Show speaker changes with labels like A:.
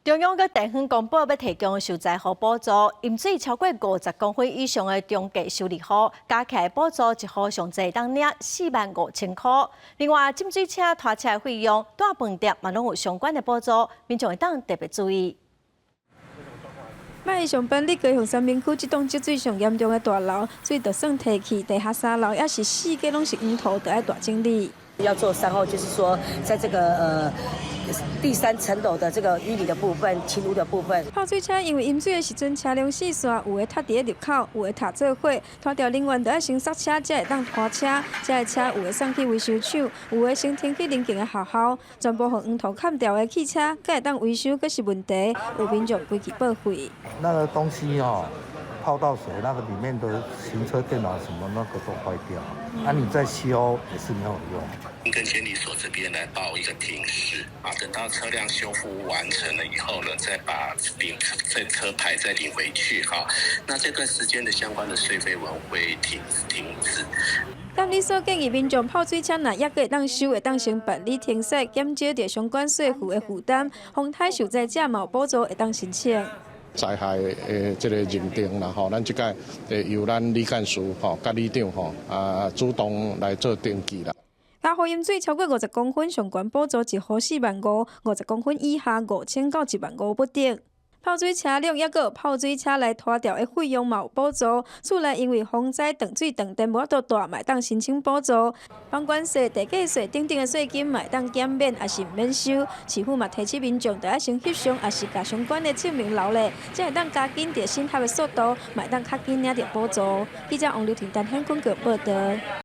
A: 中央佮地方公布欲提供受災戶補助，淹水超過50公分以上的重建修理戶，加起來補助一戶上濟當領45,000箍。另外，浸水車、拖車的費用、蹛飯店嘛攏有相關的補助，民眾會當特別注意。
B: 拜一上班，佇高雄三民區這棟積水上嚴重的大樓，水就算退去，地下三樓也是四界攏是黃土，著愛大整理。
C: 要做善後，就是說，在這個第三層樓的這個淤泥的部分、清污的部分。
B: 泡水車因為淹水的時陣車輛四散，有的塞佇咧入口，有的卡做伙，拖吊人員著愛先剎車，才會當拖車。這个車有的送去維修廠，有的先停去鄰近的學校，全部予黃土崁掉的汽車，閣會當維修，閣是問題。有民眾規氣報廢。
D: 那個東西哦，泡到水，那個裡面的行車電腦什麼那個都壞掉，啊，你再修也是沒有用。
E: 跟監理所這邊來報一個停駛啊，等到車輛修復完成了以後呢，再把領這車牌再領回去哈。那這段時間的相關的稅費我們會停止。
B: 監理所建議民眾泡水車若抑閣會當修，會當先辦理停駛，減少著相關稅負的負擔。風颱受災者嘛有補助會當申請。
F: 災害的這個認定啦吼，咱這擺由咱李幹事吼、佮里長吼啊主動來做登記啦。
B: 嘉戶淹水超過50公分，上懸補助一戶4萬5；50公分以下5,000到1萬5不等。泡水車輛抑閣有泡水車來拖吊的費用嘛有補助。厝內因為風災斷水斷電無法度蹛，嘛會當申請補助。房管稅、地價稅等等的稅金嘛會當減免，抑是毋免收。市府嘛提醒民眾，著愛先翕相，抑是共相關的證明留咧，才會當加緊著審核的速度，嘛會當較緊領著補助。記者王劉婷、陳顯坤報導。